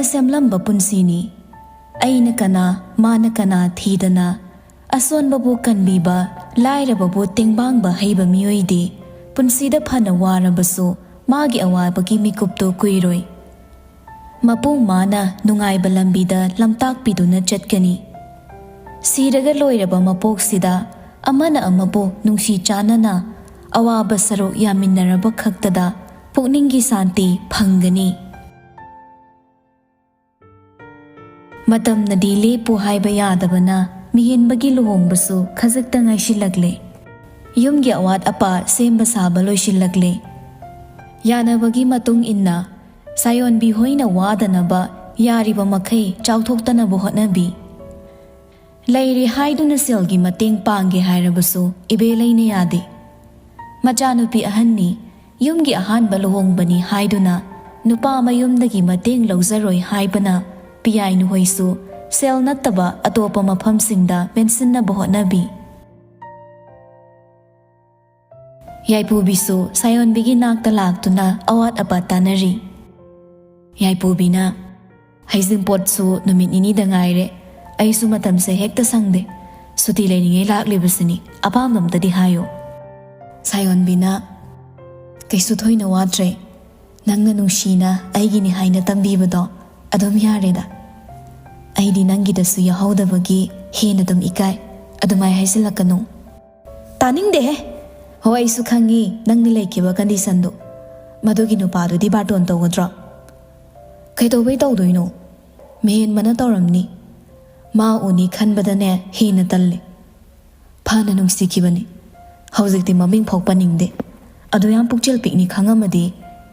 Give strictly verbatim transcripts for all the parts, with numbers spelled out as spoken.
ꯁꯦꯝꯂꯝꯕ ꯄꯨꯟꯁꯤꯅꯤ꯫ ꯑꯩꯅ ꯀꯅꯥ, ꯃꯥꯅ ꯀꯅꯥ ꯊꯤꯗꯅ, ꯑꯁꯣꯟꯕꯕꯨ ꯀꯟꯕꯤꯕ, ꯂꯥꯏꯔꯕꯕꯨ ꯇꯦꯡꯕꯥꯡꯕ ꯍꯩꯕ ꯃꯤꯑꯣꯏꯗꯤ ꯄꯨꯟꯁꯤꯗ ꯐꯅ ꯋꯥꯔꯕꯁꯨ ꯃꯥꯒꯤ ꯑꯋꯥꯕꯒꯤ ꯃꯤꯀꯨꯞꯇꯨ ꯀꯨꯏꯔꯣꯏ꯫ ꯃꯄꯨꯡ ꯃꯥꯅ ꯅꯨꯡꯉꯥꯏꯕ ꯂꯝꯕꯤꯗ ꯂꯝꯇꯥꯛꯄꯤꯗꯨꯅ ꯆꯠꯀꯅꯤ꯫ ꯁꯤꯔꯒ ꯂꯣꯏꯔꯕ ꯃꯄꯣꯛꯁꯤꯗ ꯑꯃꯅ ꯑꯃꯕꯨ ꯅꯨꯡꯁꯤ ꯆꯥꯟꯅꯅ ꯑꯋꯥꯕ ꯁꯔꯨꯛ ꯌꯥꯃꯤꯟꯅꯔꯕ ꯈꯛꯇꯗ ꯄꯨꯛꯅꯤꯡꯒꯤ ꯁꯥꯟꯇꯤ ꯐꯪꯒꯅꯤ꯫ ꯃꯇꯝꯅꯗꯤ ꯂꯦꯞꯄꯨ ꯍꯥꯏꯕ ꯌꯥꯗꯕꯅ ꯃꯤꯍꯦꯟꯕꯒꯤ ꯂꯨꯍꯣꯡꯕꯁꯨ ꯈꯖꯤꯛꯇ ꯉꯥꯏꯁꯤꯜꯂꯛꯂꯦ꯫ ꯌꯨꯝꯒꯤ ꯑꯋꯥꯠ ꯑꯄꯥ ꯁꯦꯝꯕ ꯁꯥꯕ ꯂꯣꯏꯁꯤꯜꯂꯛꯂꯦ꯫ ꯌꯥꯅꯕꯒꯤ ꯃꯇꯨꯡ ꯏꯟꯅ ꯁꯥꯌꯣꯟꯕꯤ ꯍꯣꯏꯅ ꯋꯥꯗꯅꯕ ꯌꯥꯔꯤꯕ ꯃꯈꯩ ꯆꯥꯎꯊꯣꯛꯇꯅꯕ ꯍꯣꯠꯅꯕꯤ꯫ ꯂꯩꯔꯦ ꯍꯥꯏꯗꯨꯅ ꯁꯦꯜꯒꯤ ꯃꯇꯦꯡ ꯄꯥꯡꯒꯦ ꯍꯥꯏꯔꯕꯁꯨ ꯏꯕꯦꯂꯩꯅ ꯌꯥꯗꯦ꯫ ꯃꯆꯥꯅꯨꯄꯤ ꯑꯍꯟꯅꯤ, ꯌꯨꯝꯒꯤ ꯑꯍꯥꯟꯕ ꯂꯨꯍꯣꯡꯕꯅꯤ ꯍꯥꯏꯗꯨꯅ ꯅꯨꯄꯥ ꯃꯌꯨꯝꯗꯒꯤ ꯃꯇꯦꯡ ꯂꯧꯖꯔꯣꯏ ꯍꯥꯏꯕꯅ ꯄꯤꯌꯥꯏꯅꯨ ꯍꯣꯏꯁꯨ ꯁꯦꯜ ꯅꯠꯇꯕ ꯑꯇꯣꯞꯄ ꯃꯐꯝꯁꯤꯡꯗ ꯄꯦꯟꯁꯤꯟꯅꯕ ꯍꯣꯠꯅꯕꯤ꯫ ꯌꯥꯏꯄꯨꯕꯤꯁꯨ ꯁꯥꯌꯣꯟꯕꯤꯒꯤ ꯅꯥꯛꯇ ꯂꯥꯛꯇꯨꯅ ꯑꯋꯥꯠ ꯑꯄꯥ ꯇꯥꯟꯅꯔꯤ꯫ ꯌꯥꯏꯄꯨꯕꯤꯅ, "ꯍꯩꯖꯤꯡꯄꯣꯠꯁꯨ ꯅꯨꯃꯤꯠ ꯅꯤꯅꯤꯗ ꯉꯥꯏꯔꯦ, ꯑꯩꯁꯨ ꯃꯇꯝꯁꯦ ꯍꯦꯛꯇ ꯁꯪꯗꯦ꯫ ꯁꯨꯇꯤ ꯂꯩꯔꯤꯉꯩ ꯂꯥꯛꯂꯤꯕꯁꯤꯅꯤ, ꯑꯄꯥꯝꯕ ꯑꯝꯇꯗꯤ ꯍꯥꯏꯌꯨ꯫" ꯁꯥꯌꯣꯟꯕꯤꯅ, "ꯀꯩꯁꯨ ꯊꯣꯏꯅ ꯋꯥꯠꯇ꯭ꯔꯦ꯫ ꯅꯪꯅ ꯅꯨꯡꯁꯤꯅ ꯑꯩꯒꯤꯅꯤ ꯍꯥꯏꯅ ꯇꯝꯕꯤꯕꯗꯣ ꯑꯗꯨꯝ ꯌꯥꯔꯦꯗ꯫ ꯑꯩꯗꯤ ꯅꯪꯒꯤꯗꯁꯨ ꯌꯥꯎꯍꯧꯗꯕꯒꯤ ꯍꯦꯟꯅ ꯑꯗꯨꯝ ꯏꯀꯥꯏ꯫ ꯑꯗꯨꯃꯥꯏ ꯍꯥꯏꯖꯤꯜꯂꯛꯀꯅꯨ꯫" "ꯇꯥꯅꯤꯡꯗꯦꯍꯦ꯫ ꯍꯣ, ꯑꯩꯁꯨ ꯈꯪꯉꯤ ꯅꯪꯅ ꯂꯩꯈꯤꯕ ꯀꯟꯗꯤꯁꯟꯗꯨ꯫ ꯃꯗꯨꯒꯤ ꯅꯨꯄꯥꯗꯨꯗꯤ ꯕꯥꯔꯇꯣꯟ ꯇꯧꯒꯗ꯭ꯔꯣ?" "ꯀꯩꯗꯧꯕꯩ ꯇꯧꯗꯣꯏꯅꯣ? ꯃꯤꯍꯦꯟꯕꯅ ꯇꯧꯔꯝꯅꯤ꯫ ꯃꯥ ꯎꯅꯤ ꯈꯟꯕꯗꯅꯦ ꯍꯦꯟꯅ ꯇꯜꯂꯦ꯫ ꯐꯅ ꯅꯨꯡꯁꯤꯈꯤꯕꯅꯤ꯫ ꯍꯧꯖꯤꯛꯇꯤ ꯃꯃꯤꯡ ꯐꯥꯎ ꯄꯟꯅꯤꯡꯗꯦ꯫ ꯑꯗꯨ ꯌꯥꯝ ꯄꯨꯛꯆꯦꯜ ꯄꯤꯛꯅꯤ ꯈꯪꯉꯝꯃꯗꯤ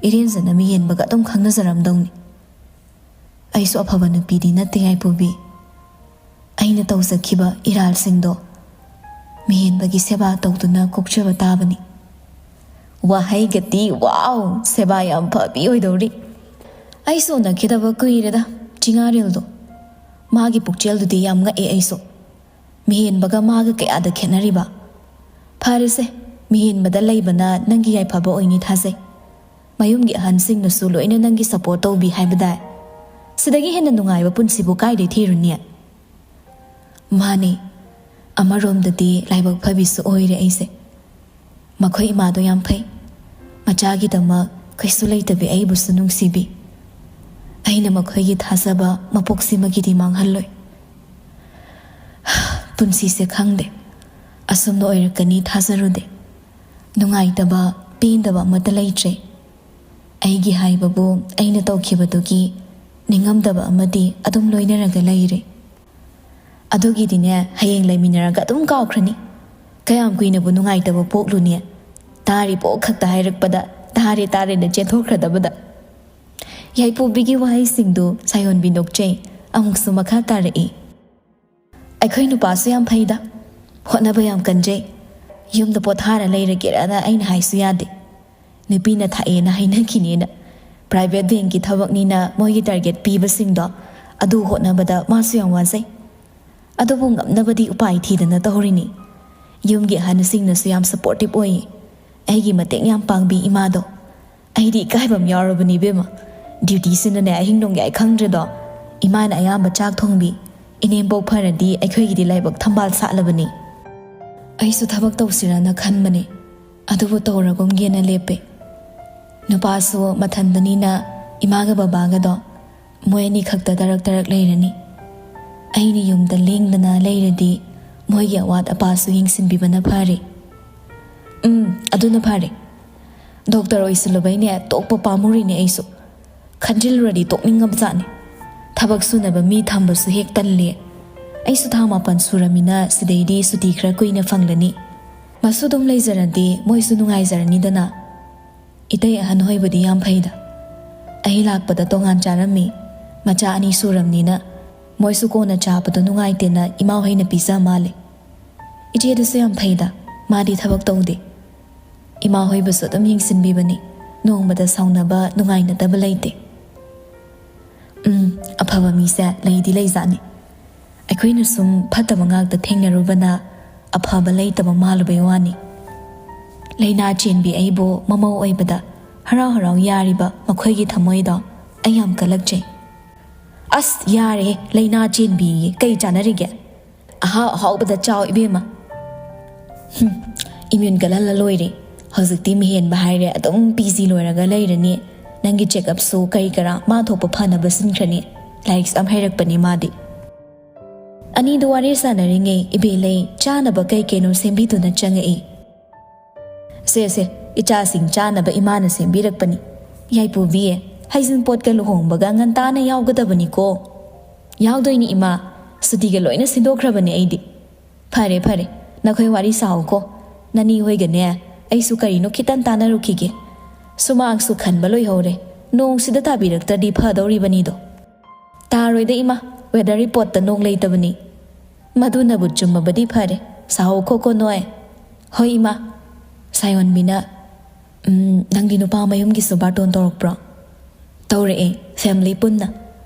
ꯏꯔꯦꯟꯖꯅ ꯃꯤꯍꯦꯟꯕꯒ ꯑꯗꯨꯝ ꯈꯪꯅꯖꯔꯝꯗꯧꯅꯤ꯫ ꯑꯩꯁꯨ ꯑꯐꯕ ꯅꯨꯄꯤꯗꯤ ꯅꯠꯇꯦ, ꯌꯥꯏꯄꯨꯕꯤ꯫ ꯑꯩꯅ ꯇꯧꯖꯈꯤꯕ ꯏꯔꯥꯜꯁꯤꯡꯗꯣ ꯃꯤꯍꯦꯟꯕꯒꯤ ꯁꯦꯕꯥ ꯇꯧꯗꯨꯅ ꯀꯣꯛꯆꯕ ꯇꯥꯕꯅꯤ꯫" "ꯋꯥꯍꯩꯒꯗꯤ, ꯋꯥꯎ! ꯁꯦꯕꯥ ꯌꯥꯝ ꯐꯕꯤ ꯑꯣꯏꯗꯧꯔꯤ꯫ ꯑꯩꯁꯨ ꯎꯅꯈꯤꯗꯕ ꯀꯨꯏꯔꯦꯗ, ꯆꯤꯉꯥꯔꯦꯜꯗꯣ꯫ ꯃꯥꯒꯤ ꯄꯨꯛꯆꯦꯜꯗꯨꯗꯤ ꯌꯥꯝ ꯉꯛꯑꯦ ꯑꯩꯁꯨ꯫ ꯃꯤꯍꯦꯟꯕꯒ ꯃꯥꯒ ꯀꯌꯥꯗ ꯈꯦꯠꯅꯔꯤꯕ? ꯐꯔꯦꯁꯦ, ꯃꯤꯍꯦꯟꯕꯗ ꯂꯩꯕꯅ ꯅꯪꯒꯤ ꯌꯥꯏꯐꯕ ꯑꯣꯏꯅꯤ ꯊꯥꯖꯩ꯫ ꯃꯌꯨꯝꯒꯤ ꯑꯍꯟꯁꯤꯡꯅꯁꯨ ꯂꯣꯏꯅ ꯅꯪꯒꯤ ꯁꯄꯣꯔꯠ ꯇꯧꯕꯤ ꯍꯥꯏꯕꯗꯥꯏ? ꯁꯤꯗꯒꯤ ꯍꯦꯟꯅ ꯅꯨꯡꯉꯥꯏꯕ ꯄꯨꯟꯁꯤꯕꯨ ꯀꯥꯏꯗꯩ ꯊꯤꯔꯨꯅꯤ? ꯃꯥꯅꯦ, ꯑꯃꯔꯣꯝꯗꯗꯤ ꯂꯥꯏꯕꯛ ꯐꯕꯤꯁꯨ ꯑꯣꯏꯔꯦ ꯑꯩꯁꯦ꯫ ꯃꯈꯣꯏ ꯏꯃꯥꯗꯣ ꯌꯥꯝ ꯐꯩ꯫ ꯃꯆꯥꯒꯤꯗꯃꯛ ꯀꯩꯁꯨ ꯂꯩꯇꯕꯤ ꯑꯩꯕꯨꯁꯨ ꯅꯨꯡꯁꯤꯕꯤ꯫ ꯑꯩꯅ ꯃꯈꯣꯏꯒꯤ ꯊꯥꯖꯕ ꯃꯄꯣꯛꯁꯤꯃꯒꯤꯗꯤ ꯃꯥꯡꯍꯜꯂꯣꯏ꯫ ꯄꯨꯟꯁꯤꯁꯦ ꯈꯪꯗꯦ, ꯑꯁꯨꯝꯅ ꯑꯣꯏꯔꯛꯀꯅꯤ ꯊꯥꯖꯔꯨꯗꯦ꯫ ꯅꯨꯡꯉꯥꯏꯇꯕ, ꯄꯦꯟꯗꯕ ꯑꯃꯠꯇ ꯂꯩꯇ꯭ꯔꯦ꯫ ꯑꯩꯒꯤ ꯍꯥꯏꯕꯕꯨ ꯑꯩꯅ ꯇꯧꯈꯤꯕꯗꯨꯒꯤ ꯅꯤꯡꯉꯝꯗꯕ ꯑꯃꯗꯤ ꯑꯗꯨꯝ ꯂꯣꯏꯅꯔꯒ ꯂꯩꯔꯦ꯫ ꯑꯗꯨꯒꯤꯗꯤꯅꯦ, ꯍꯌꯦꯡ ꯂꯩꯃꯤꯟꯅꯔꯒ ꯑꯗꯨꯝ ꯀꯥꯎꯈ꯭ꯔꯅꯤ꯫ ꯀꯌꯥꯝ ꯀꯨꯏꯅꯕꯨ ꯅꯨꯡꯉꯥꯏꯇꯕ ꯄꯣꯛꯂꯨꯅꯤ? ꯇꯥꯔꯤ ꯄꯣꯛ ꯈꯛꯇ ꯍꯥꯏꯔꯛꯄꯗ ꯇꯥꯔꯦ ꯇꯥꯔꯦꯅ ꯆꯦꯟꯊꯣꯛꯈ꯭ꯔꯗꯕꯗ꯫ ꯌꯥꯏꯄꯣꯕꯤꯒꯤ ꯋꯥꯍꯩꯁꯤꯡꯗꯨ ꯁꯥꯌꯣꯟꯕꯤ ꯅꯣꯛꯆꯩ꯫ ꯑꯃꯨꯛꯁꯨ ꯃꯈꯥ ꯇꯥꯔꯛꯏ꯫ ꯑꯩꯈꯣꯏ ꯅꯨꯄꯥꯁꯨ ꯌꯥꯝ ꯐꯩꯗ, ꯍꯣꯠꯅꯕ ꯌꯥꯝ ꯀꯟꯖꯩ꯫ ꯌꯨꯝꯗ ꯄꯣꯊꯥꯔ ꯂꯩꯔꯒꯦꯔꯅ ꯑꯩꯅ ꯍꯥꯏꯁꯨ ꯌꯥꯗꯦ꯫ ꯅꯨꯄꯤꯅ ꯊꯥꯛꯑꯦꯅ ꯍꯥꯏꯅꯈꯤꯅꯦꯅ꯫ Private bankꯀꯤ ꯊꯕꯛꯅꯤꯅ ꯃꯣꯏꯒꯤ target ꯄꯤꯕꯁꯤꯡꯗꯣ ꯑꯗꯨ ꯍꯣꯠꯅꯕꯗ ꯃꯥꯁꯨ ꯌꯥꯝ ꯋꯥꯖꯩ꯫ ꯑꯗꯨꯕꯨ ꯉꯝꯅꯕꯗꯤ ꯎꯄꯥꯏ ꯊꯤꯗꯅ ꯇꯧꯔꯤꯅꯤ꯫ ꯌꯨꯝꯒꯤ ꯑꯍꯟꯁꯤꯡꯅꯁꯨ ꯌꯥꯝ supportive ꯑꯣꯏꯌꯦ꯫ ꯑꯩꯒꯤ ꯃꯇꯦꯡ ꯌꯥꯝ ꯄꯥꯡꯕꯤ ꯏꯃꯥꯗꯣ꯫ ꯑꯩꯗꯤ ꯏꯀꯥꯏꯕ ꯑꯃ ꯌꯥꯎꯔꯕꯅꯤ ꯏꯕꯦꯝꯃ꯫ Dutyꯁꯤꯅꯅꯦ ꯑꯍꯤꯡ ꯅꯣꯡꯌꯥꯏ ꯈꯪꯗ꯭ꯔꯦꯗꯣ꯫ ꯏꯃꯥꯅ ꯑꯌꯥꯝꯕ ꯆꯥꯛ ꯊꯣꯡꯕꯤ꯫ ꯏꯅꯦꯝꯕꯣꯛ ꯐꯔꯗꯤ ꯑꯩꯈꯣꯏꯒꯤꯗꯤ ꯂꯥꯏꯕꯛ ꯊꯝꯕꯥꯜ ꯁꯥꯠꯂꯕꯅꯤ꯫ ꯑꯩꯁꯨ ꯊꯕꯛ ꯇꯧꯁꯤꯔꯅ ꯈꯟꯕꯅꯦ, ꯑꯗꯨꯕꯨ ꯇꯧꯔꯒꯨꯝꯒꯦꯅ ꯂꯦꯞꯄꯦ꯫ ꯅꯨꯄꯥꯁꯨ ꯃꯊꯟꯗꯅꯤꯅ ꯏꯃꯥꯒ ꯕꯕꯥꯒꯗꯣ ꯃꯣꯏ ꯑꯅꯤ ꯈꯛꯇ ꯇꯔꯛ ꯇꯔꯛ ꯂꯩꯔꯅꯤ꯫ ꯑꯩꯅ ꯌꯨꯝꯗ ꯂꯦꯡꯗꯅ ꯂꯩꯔꯗꯤ ꯃꯣꯏꯒꯤ ꯑꯋꯥꯠ ꯑꯄꯥꯁꯨ ꯌꯦꯡꯁꯤꯟꯕꯤꯕꯅ ꯐꯔꯦ꯫ ꯎꯝ, ꯑꯗꯨꯅ ꯐꯔꯦ꯫ Doctor ꯑꯣꯏꯁꯤꯜꯂꯨꯕꯩꯅꯦ ꯇꯣꯛꯄ ꯄꯥꯝꯃꯨꯔꯤꯅꯦ ꯑꯩꯁꯨ꯫ ꯈꯟꯖꯤꯜꯂꯨꯔꯗꯤ ꯇꯣꯛꯅꯤꯡꯉꯕꯖꯥꯠꯅꯤ꯫ ꯊꯕꯛ ꯁꯨꯅꯕ ꯃꯤ ꯊꯝꯕꯁꯨ ꯍꯦꯛ ꯇꯜꯂꯦ꯫ ꯑꯩꯁꯨ ꯊꯥ ꯃꯥꯄꯟ ꯁꯨꯔꯃꯤꯅ ꯁꯤꯗꯩꯗꯤ ꯁꯨꯇꯤ ꯈꯔ ꯀꯨꯏꯅ ꯐꯪꯂꯅꯤ꯫ ꯃꯁꯨ ꯑꯗꯨꯝ ꯂꯩꯖꯔꯗꯤ ꯃꯣꯏꯁꯨ ꯅꯨꯡꯉꯥꯏꯖꯔꯅꯤꯗꯅ꯫ ꯏꯇꯩ ꯑꯍꯟ ꯍꯣꯏꯕꯨꯗꯤ ꯌꯥꯝ ꯐꯩꯗ꯫ ꯑꯩ ꯂꯥꯛꯄꯗ ꯇꯣꯉꯥꯟ ꯆꯥꯔꯝꯃꯤ꯫ ꯃꯆꯥ ꯑꯅꯤ ꯁꯨꯔꯝꯅꯤꯅ ꯃꯣꯏꯁꯨ ꯀꯣꯟꯅ ꯆꯥꯕꯗꯣ ꯅꯨꯡꯉꯥꯏꯇꯦꯅ ꯏꯃꯥ ꯍꯣꯏꯅ ꯄꯤꯖ ꯃꯥꯜꯂꯦ꯫ ꯏꯆꯦꯗꯨꯁꯨ ꯌꯥꯝ ꯐꯩꯗ, ꯃꯥꯗꯤ ꯊꯕꯛ ꯇꯧꯗꯦ꯫ ꯏꯃꯥ ꯍꯣꯏꯕꯨꯁꯨ ꯑꯗꯨꯝ ꯌꯦꯡꯁꯤꯟꯕꯤꯕꯅꯤ꯫ ꯅꯣꯡꯃꯗ ꯁꯥꯎꯅꯕ, ꯅꯨꯡꯉꯥꯏꯅꯗꯕ ꯂꯩꯇꯦ꯫ ꯎꯝ, ꯑꯐꯕ ꯃꯤꯁꯦ ꯂꯩꯗꯤ ꯂꯩꯖꯥꯠꯅꯤ꯫ ꯑꯩꯈꯣꯏꯅ ꯁꯨꯝ ꯐꯠꯇꯕ ꯉꯥꯛꯇ ꯊꯦꯡꯅꯔꯨꯕꯅ ꯑꯐꯕ ꯂꯩꯇꯕ ꯃꯥꯜꯂꯨꯕꯩ ꯋꯥꯅꯤ꯫ ꯂꯥꯏꯅꯥ ꯆꯦꯟꯕꯤ ꯑꯩꯕꯨ ꯃꯃꯧ ꯑꯣꯏꯕꯗ ꯍꯔꯥꯎ ꯍꯔꯥꯎ ꯌꯥꯔꯤꯕ ꯃꯈꯣꯏꯒꯤ ꯊꯃꯣꯏꯗꯣ ꯑꯩ ꯌꯥꯝ ꯀꯜꯂꯛꯆꯩ꯫ ꯑꯁ, ꯌꯥꯔꯦꯍꯦ, ꯂꯥꯏꯅꯥ ꯆꯦꯟꯕꯤꯌꯦ, ꯀꯩ ꯆꯥꯅꯔꯤꯒꯦ? ꯑꯍꯥꯎ ꯑꯍꯥꯎꯕꯗ ꯆꯥꯎ, ꯏꯕꯦꯝꯃ꯫ ꯍꯨꯝ, ꯏꯃ꯭ꯌꯨꯟ ꯀꯜꯍꯜꯂ ꯂꯣꯏꯔꯦ꯫ ꯍꯧꯖꯤꯛꯇꯤ ꯃꯤꯍꯦꯟꯕ ꯍꯥꯏꯔꯦ, ꯑꯗꯨꯝ ꯄꯤ ꯖꯤ ꯂꯣꯏꯔꯒ ꯂꯩꯔꯅꯤ꯫ ꯅꯪꯒꯤ ꯆꯦꯛꯑꯞꯁꯨ ꯀꯔꯤ ꯀꯔꯥ ꯃꯥ ꯊꯣꯛꯄ ꯐꯅꯕ ꯁꯤꯟꯈ꯭ꯔꯅꯤ꯫ ꯂꯥꯏꯔꯤꯛꯁꯨ ꯌꯥꯝ ꯍꯩꯔꯛꯄꯅꯦ ꯃꯥꯗꯤ꯫ ꯑꯅꯤꯗꯨ ꯋꯥꯔꯤ ꯁꯥꯟꯅꯔꯤꯉꯩ ꯏꯕꯦꯂꯩ ꯆꯥꯅꯕ ꯀꯩ ꯀꯩꯅꯣ ꯁꯦꯝꯕꯤꯗꯨꯅ ꯆꯪꯉꯛꯏ꯫ "ꯁꯦ, ꯁꯦ, ꯏꯆꯥꯁꯤꯡ ꯆꯥꯅꯕ ꯏꯃꯥꯅ ꯁꯦꯝꯕꯤꯔꯛꯄꯅꯤ꯫ ꯌꯥꯏꯄꯨꯕꯤ, ꯍꯩꯖꯤꯡꯄꯣꯠꯀ ꯂꯨꯍꯣꯡꯕꯒ ꯉꯟꯇꯥꯅ ꯌꯥꯎꯒꯗꯕꯅꯤꯀꯣ?" "ꯌꯥꯎꯗꯣꯏꯅꯤ ꯏꯃꯥ, ꯁꯨꯇꯤꯒ ꯂꯣꯏꯅ ꯁꯤꯟꯗꯣꯛꯈ꯭ꯔꯕꯅꯦ ꯑꯩꯗꯤ꯫" "ꯐꯔꯦ, ꯐꯔꯦ, ꯅꯈꯣꯏ ꯋꯥꯔꯤ ꯁꯥꯎꯀꯣ꯫ ꯅꯅꯤ ꯍꯣꯏꯒꯅꯦ ꯑꯩꯁꯨ ꯀꯔꯤꯅꯣ ꯈꯤꯇꯪ ꯇꯥꯟꯅꯔꯨꯈꯤꯒꯦ꯫ ꯁꯨꯃꯥꯡꯁꯨ ꯈꯟꯕ ꯂꯣꯏꯍꯧꯔꯦ꯫ ꯅꯣꯡꯁꯤꯗ ꯇꯥꯕꯤꯔꯛꯇ꯭ꯔꯗꯤ ꯐꯗꯧꯔꯤꯕꯅꯤꯗꯣ꯫" "ꯇꯥꯔꯣꯏꯗ ꯏꯃꯥ, weather report ꯇ ꯅꯣꯡ ꯂꯩꯇꯕꯅꯤ꯫" "ꯃꯗꯨꯅꯕꯨ ꯆꯨꯝꯃꯕꯗꯤ ꯐꯔꯦ꯫ ꯁꯥꯎꯀꯣꯀꯣ ꯅꯣꯏ꯫" "ꯍꯣꯏ ꯏꯃꯥ꯫" ꯁꯥꯌꯣꯟꯕꯤꯅ, "ꯎꯝ, ꯅꯪꯒꯤ ꯅꯨꯄꯥ ꯃꯌꯨꯝꯒꯤꯁꯨ ꯕꯥꯔꯇꯣꯟ ꯇꯧꯔꯛꯄ꯭ꯔꯣ?" "ꯇꯧꯔꯛꯑꯦ, family ꯄꯨꯟꯅ꯫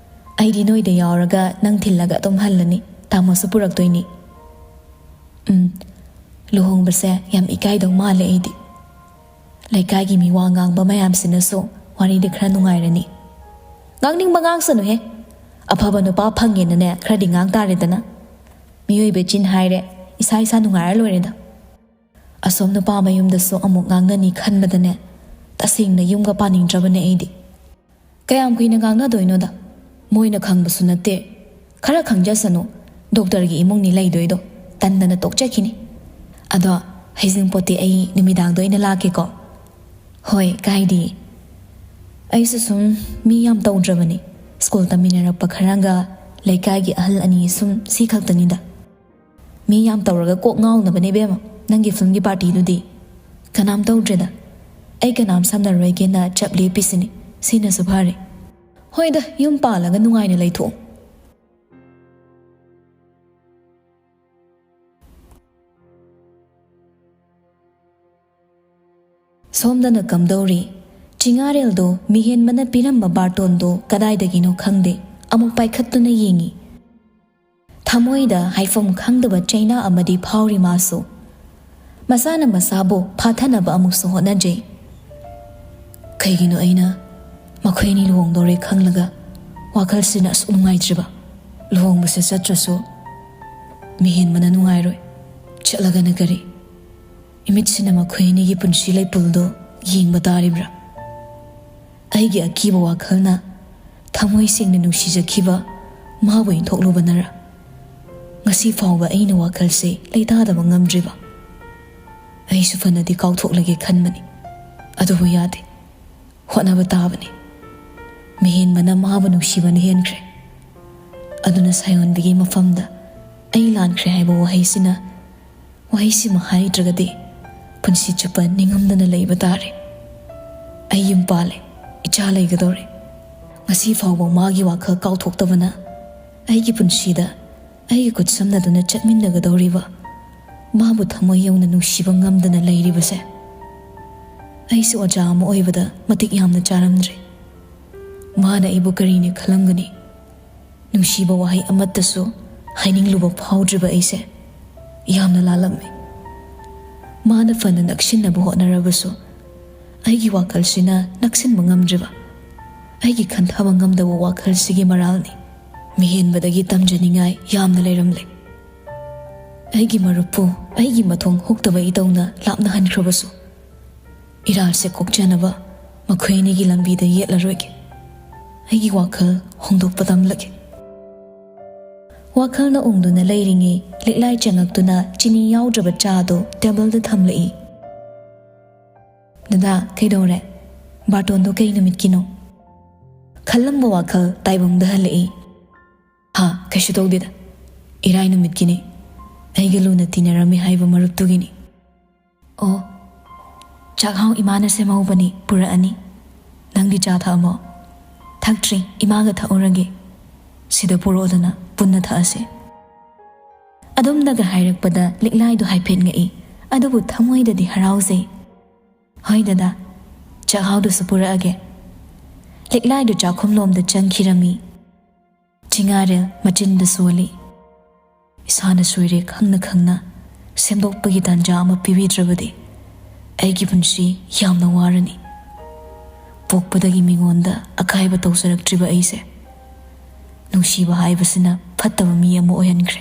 ꯑꯩꯗꯤ ꯅꯣꯏꯗ ꯌꯥꯎꯔꯒ ꯅꯪ ꯊꯤꯜꯂꯒ ꯑꯗꯨꯝ ꯍꯜꯂꯅꯤ꯫ ꯇꯥꯃꯣꯁꯨ ꯄꯨꯔꯛꯇꯣꯏꯅꯤ꯫" "ꯎꯝ, ꯂꯨꯍꯣꯡꯕꯁꯦ ꯌꯥꯝ ꯏꯀꯥꯏꯗꯧ ꯃꯥꯜꯂꯦ ꯑꯩꯗꯤ꯫ ꯂꯩꯀꯥꯏꯒꯤ ꯃꯤ ꯋꯥ ꯉꯥꯡꯕ ꯃꯌꯥꯝꯁꯤꯅꯁꯨ ꯋꯥꯔꯤꯗꯤ ꯈꯔ ꯅꯨꯡꯉꯥꯏꯔꯅꯤ꯫" "ꯉꯥꯡꯅꯤꯡꯕ ꯉꯥꯡꯁꯅꯨꯍꯦ꯫ ꯑꯐꯕ ꯅꯨꯄꯥ ꯐꯪꯉꯦꯅꯅꯦ ꯈꯔꯗꯤ ꯉꯥꯡ ꯇꯥꯔꯦꯗꯅ꯫ ꯃꯤꯑꯣꯏꯕ ꯆꯤꯟ ꯍꯥꯏꯔꯦ, ꯏꯁꯥ ꯏꯁꯥ ꯅꯨꯡꯉꯥꯏꯔ ꯂꯣꯏꯔꯦꯗ꯫" ꯑꯁꯣꯝ ꯅꯨꯄꯥ ꯃꯌꯨꯝꯗꯁꯨ ꯑꯃꯨꯛ ꯉꯥꯡꯅꯅꯤ ꯈꯟꯕꯗꯅꯦ, ꯇꯁꯦꯡꯅ ꯌꯨꯝꯒ ꯄꯥꯅꯤꯡꯗ꯭ꯔꯕꯅꯦ ꯑꯩꯗꯤ꯫ ꯀꯌꯥꯝ ꯀꯨꯏꯅ ꯉꯥꯡꯅꯗꯣꯏꯅꯣꯗ? ꯃꯣꯏꯅ ꯈꯪꯕꯁꯨ ꯅꯠꯇꯦ꯫ ꯈꯔ ꯈꯪꯖꯁꯅꯨ꯫ ꯗꯣꯛꯇꯔꯒꯤ ꯏꯃꯨꯡꯅꯤ ꯂꯩꯗꯣꯏꯗꯣ꯫ ꯇꯟꯗꯅ ꯇꯣꯛꯆꯈꯤꯅꯤ꯫ ꯑꯗꯣ, ꯍꯩꯖꯤꯡꯄꯣꯠꯇꯤ ꯑꯩ ꯅꯨꯃꯤꯗꯥꯡꯗ ꯑꯣꯏꯅ ꯂꯥꯛꯀꯦꯀꯣ꯫ ꯍꯣꯏ, ꯀꯥꯏꯗꯦ꯫ ꯑꯩꯁꯨ ꯁꯨꯝ ꯃꯤ ꯌꯥꯝ ꯇꯧꯗ꯭ꯔꯕꯅꯤ꯫ ꯁ꯭ꯀꯨꯜ ꯇꯝꯃꯤꯟꯅꯔꯛꯄ ꯈꯔꯒ ꯂꯩꯀꯥꯏꯒꯤ ꯑꯍꯜ ꯑꯅꯤ, ꯁꯨꯝ ꯁꯤ ꯈꯛꯇꯅꯤꯗ꯫ ꯃꯤ ꯌꯥꯝ ꯇꯧꯔꯒ ꯀꯣꯛ ꯉꯥꯎꯅꯕꯅꯦ ꯏꯕꯦꯝꯃ, ꯅꯪꯒꯤ ꯐꯤꯂꯝꯒꯤ ꯄꯥꯔꯇꯤꯗꯨꯗꯤ꯫ ꯀꯅꯥꯝ ꯇꯧꯗ꯭ꯔꯦꯗ꯫ ꯑꯩ ꯀꯅꯥꯝ ꯁꯝꯅꯔꯣꯏꯒꯦꯅ ꯆꯞ ꯂꯦꯞꯄꯤꯁꯤꯅꯤ꯫ ꯁꯤꯅꯁꯨ ꯐꯔꯦ꯫ ꯍꯣꯏꯗ, ꯌꯨꯝ ꯄꯥꯜꯂꯒ ꯅꯨꯡꯉꯥꯏꯅ ꯂꯩꯊꯣꯛꯑꯣ꯫ ꯁꯣꯝꯗꯅ ꯀꯝꯗꯧꯔꯤ? ꯆꯤꯉꯥꯔꯦꯜꯗꯣ ꯃꯤꯍꯦꯟꯕꯅ ꯄꯤꯔꯝꯕ ꯕꯥꯔꯇꯣꯟꯗꯣ ꯀꯗꯥꯏꯗꯒꯤꯅꯣ ꯈꯪꯗꯦ, ꯑꯃꯨꯛ ꯄꯥꯏꯈꯠꯇꯨꯅ ꯌꯦꯡꯉꯤ꯫ ꯊꯃꯣꯏꯗ ꯍꯥꯏꯐꯝ ꯈꯪꯗꯕ ꯆꯩꯅꯥ ꯑꯃꯗꯤ ꯐꯥꯎꯔꯤ ꯃꯥꯁꯨ꯫ ꯃꯁꯥꯅ ꯃꯁꯥꯕꯨ ꯐꯥꯊꯅꯕ ꯑꯃꯨꯛꯁꯨ ꯍꯣꯠꯅꯖꯩ꯫ ꯀꯩꯒꯤꯅꯣ ꯑꯩꯅ ꯃꯈꯣꯏ ꯑꯅꯤ ꯂꯨꯍꯣꯡꯗꯧꯔꯦ ꯈꯪꯂꯒ ꯋꯥꯈꯜꯁꯤꯅ ꯑꯁꯨꯛ ꯅꯨꯡꯉꯥꯏꯇ꯭ꯔꯤꯕ? ꯂꯨꯍꯣꯡꯕꯁꯦ ꯆꯠꯇ꯭ꯔꯁꯨ ꯃꯤꯍꯦꯟꯕꯅ ꯅꯨꯡꯉꯥꯏꯔꯣꯏ꯫ ꯆꯠꯂꯒꯅ ꯀꯔꯤ? ꯏꯃꯤꯠꯁꯤꯅ ꯃꯈꯣꯏ ꯑꯅꯤꯒꯤ ꯄꯨꯟꯁꯤ ꯂꯩꯄꯨꯜꯗꯣ ꯌꯦꯡꯕ ꯇꯥꯔꯤꯕ꯭ꯔꯥ? ꯑꯩꯒꯤ ꯑꯀꯤꯕ ꯋꯥꯈꯜꯅ ꯊꯃꯣꯏ ꯁꯦꯡꯅ ꯅꯨꯡꯁꯤꯖꯈꯤꯕ ꯃꯥꯕꯨ ꯏꯟꯊꯣꯛꯂꯨꯕꯅꯔ? ꯉꯁꯤ ꯐꯥꯎꯕ ꯑꯩꯅ ꯋꯥꯈꯜꯁꯦ ꯂꯩꯇꯥꯗꯕ ꯉꯝꯗ꯭ꯔꯤꯕ꯫ ꯑꯩꯁꯨ ꯐꯅꯗꯤ ꯀꯥꯎꯊꯣꯛꯂꯒꯦ ꯈꯟꯕꯅꯤ, ꯑꯗꯨꯕꯨ ꯌꯥꯗꯦ꯫ ꯍꯣꯠꯅꯕ ꯇꯥꯕꯅꯤ꯫ ꯃꯤꯍꯦꯟꯕꯅ ꯃꯥꯕꯨ ꯅꯨꯡꯁꯤꯕꯅ ꯍꯦꯟꯈ꯭ꯔꯦ꯫ ꯑꯗꯨꯅ ꯁꯥꯌꯣꯟꯕꯤꯒꯤ ꯃꯐꯝꯗ ꯑꯩ ꯂꯥꯟꯈ꯭ꯔꯦ ꯍꯥꯏꯕ ꯋꯥꯍꯩꯁꯤꯅ, ꯋꯥꯍꯩꯁꯤꯃ ꯍꯥꯏꯗ꯭ꯔꯒꯗꯤ ꯄꯨꯟꯁꯤ ꯆꯨꯞꯄ ꯅꯤꯡꯉꯝꯗꯅ ꯂꯩꯕ ꯇꯥꯔꯦ꯫ ꯑꯩ ꯌꯨꯝ ꯄꯥꯜꯂꯦ, ꯏꯆꯥ ꯂꯩꯒꯗꯧꯔꯦ꯫ ꯉꯁꯤ ꯐꯥꯎꯕ ꯃꯥꯒꯤ ꯋꯥꯈꯜ ꯀꯥꯎꯊꯣꯛꯇꯕꯅ ꯑꯩꯒꯤ ꯄꯨꯟꯁꯤꯗ ꯑꯩꯒꯤ ꯈꯨꯠ ꯁꯝꯅꯗꯨꯅ ꯆꯠꯃꯤꯟꯅꯒꯗꯧꯔꯤꯕ ꯃꯥꯕꯨ ꯊꯃꯣꯏ ꯌꯧꯅ ꯅꯨꯡꯁꯤꯕ ꯉꯝꯗꯅ ꯂꯩꯔꯤꯕꯁꯦ, ꯑꯩꯁꯨ ꯑꯣꯖꯥ ꯑꯃ ꯑꯣꯏꯕꯗ ꯃꯇꯤꯛ ꯌꯥꯝꯅ ꯆꯥꯔꯝꯗ꯭ꯔꯦ꯫ ꯃꯥꯅ ꯑꯩꯕꯨ ꯀꯔꯤꯅꯤ ꯈꯜꯂꯝꯒꯅꯤ? ꯅꯨꯡꯁꯤꯕ ꯋꯥꯍꯩ ꯑꯃꯠꯇꯁꯨ ꯍꯥꯏꯅꯤꯡꯂꯨꯕ ꯐꯥꯎꯗ꯭ꯔꯤꯕ ꯑꯩꯁꯦ ꯌꯥꯝꯅ ꯂꯥꯜꯂꯝꯃꯤ꯫ ꯃꯥꯅ ꯐꯅ ꯅꯛꯁꯤꯟꯅꯕ ꯍꯣꯠꯅꯔꯕꯁꯨ, ꯑꯩꯒꯤ ꯋꯥꯈꯜꯁꯤꯅ ꯅꯛꯁꯤꯟꯕ ꯉꯝꯗ꯭ꯔꯤꯕ, ꯑꯩꯒꯤ ꯈꯟꯊꯕ ꯉꯝꯗꯕ ꯋꯥꯈꯜꯁꯤꯒꯤ ꯃꯔꯥꯜꯅꯤ꯫ ꯃꯤꯍꯦꯟꯕꯗꯒꯤ ꯇꯝꯖꯅꯤꯡꯉꯥꯏ ꯌꯥꯝꯅ ꯂꯩꯔꯝꯂꯦ꯫ ꯑꯩꯒꯤ ꯃꯔꯨꯞꯄꯨ ꯑꯩꯒꯤ ꯃꯊꯣꯡ ꯍꯨꯛꯇꯕ ꯏꯇꯧꯅ ꯂꯥꯞꯅꯍꯟꯈ꯭ꯔꯕꯁꯨ, ꯏꯔꯥꯜꯁꯦ ꯀꯣꯛꯆꯅꯕ ꯃꯈꯣꯏ ꯑꯅꯤꯒꯤ ꯂꯝꯕꯤꯗ ꯌꯦꯠꯂꯔꯣꯏꯒꯦ꯫ ꯑꯩꯒꯤ ꯋꯥꯈꯜ ꯍꯣꯡꯗꯣꯛꯄ ꯇꯝꯂꯒꯦ꯫ ꯋꯥꯈꯜꯅ ꯎꯪꯗꯨꯅ ꯂꯩꯔꯤꯉꯩ ꯂꯤꯛꯂꯥꯏ ꯆꯪꯉꯛꯇꯨꯅ ꯆꯤꯅꯤ ꯌꯥꯎꯗ꯭ꯔꯕ ꯆꯥꯗꯨ ꯇꯦꯕꯜꯗ ꯊꯝꯂꯛꯏ꯫ "ꯗꯗꯥ, ꯀꯩꯗꯧꯔꯦ? ꯕꯥꯔꯇꯣꯟꯗꯣ ꯀꯩ ꯅꯨꯃꯤꯠꯀꯤꯅꯣ?" ꯈꯜꯂꯝꯕ ꯋꯥꯈꯜ ꯇꯥꯏꯕꯪꯗ ꯍꯜꯂꯛꯏ꯫ "ꯍꯥ, ꯀꯩꯁꯨ ꯇꯧꯗꯦꯗ꯫ ꯏꯔꯥꯏ ꯅꯨꯃꯤꯠꯀꯤꯅꯤ꯫ ꯑꯩꯒ ꯂꯨꯅ ꯇꯤꯟꯅꯔꯝꯃꯤ ꯍꯥꯏꯕ ꯃꯔꯨꯞꯇꯨꯒꯤꯅꯤ꯫" "ꯑꯣ, ꯆꯥꯛꯍꯥꯎ ꯏꯃꯥꯅ ꯁꯦꯝꯍꯧꯕꯅꯤ, ꯄꯨꯔꯛꯑꯅꯤ꯫ ꯅꯪꯗꯤ ꯆꯥ ꯊꯛꯑꯕꯣ?" "ꯊꯛꯇ꯭ꯔꯤ, ꯏꯃꯥꯒ ꯊꯛꯎꯔꯒꯦ꯫ ꯁꯤꯗ ꯄꯨꯔꯛꯑꯣꯗꯅ, ꯄꯨꯟꯅ ꯊꯛꯑꯁꯦ꯫" ꯑꯗꯨꯝꯅꯒ ꯍꯥꯏꯔꯛꯄꯗ ꯂꯤꯛꯂꯥꯏꯗꯣ ꯍꯥꯏꯐꯦꯠ ꯉꯛꯏ, ꯑꯗꯨꯕꯨ ꯊꯃꯣꯏꯗꯗꯤ ꯍꯔꯥꯎꯖꯩ꯫ "ꯍꯣꯏ ꯗꯗꯥ, ꯆꯥꯛꯍꯥꯎꯗꯨꯁꯨ ꯄꯨꯔꯛꯑꯒꯦ꯫" ꯂꯤꯛꯂꯥꯏꯗꯨ ꯆꯥꯛꯈꯨꯝꯂꯣꯝꯗ ꯆꯪꯈꯤꯔꯝꯃꯤ꯫ ꯆꯤꯉꯥꯔꯦꯜ ꯃꯆꯤꯟꯗ ꯁꯣꯜꯂꯤ꯫ ꯏꯁꯥꯅ ꯁꯣꯏꯔꯦ ꯈꯪꯅ ꯈꯪꯅ ꯁꯦꯝꯗꯣꯛꯄꯒꯤ ꯇꯥꯟꯖꯥ ꯑꯃ ꯄꯤꯕꯤꯗ꯭ꯔꯕꯗꯤ ꯑꯩꯒꯤ ꯄꯨꯟꯁꯤ ꯌꯥꯝꯅ ꯋꯥꯔꯅꯤ꯫ ꯄꯣꯛꯄꯗꯒꯤ ꯃꯤꯉꯣꯟꯗ ꯑꯀꯥꯏꯕ ꯇꯧꯖꯔꯛꯇ꯭ꯔꯤꯕ ꯑꯩꯁꯦ ꯅꯨꯡꯁꯤꯕ ꯍꯥꯏꯕꯁꯤꯅ ꯐꯠꯇꯕ ꯃꯤ ꯑꯃ ꯑꯣꯏꯍꯟꯈ꯭ꯔꯦ꯫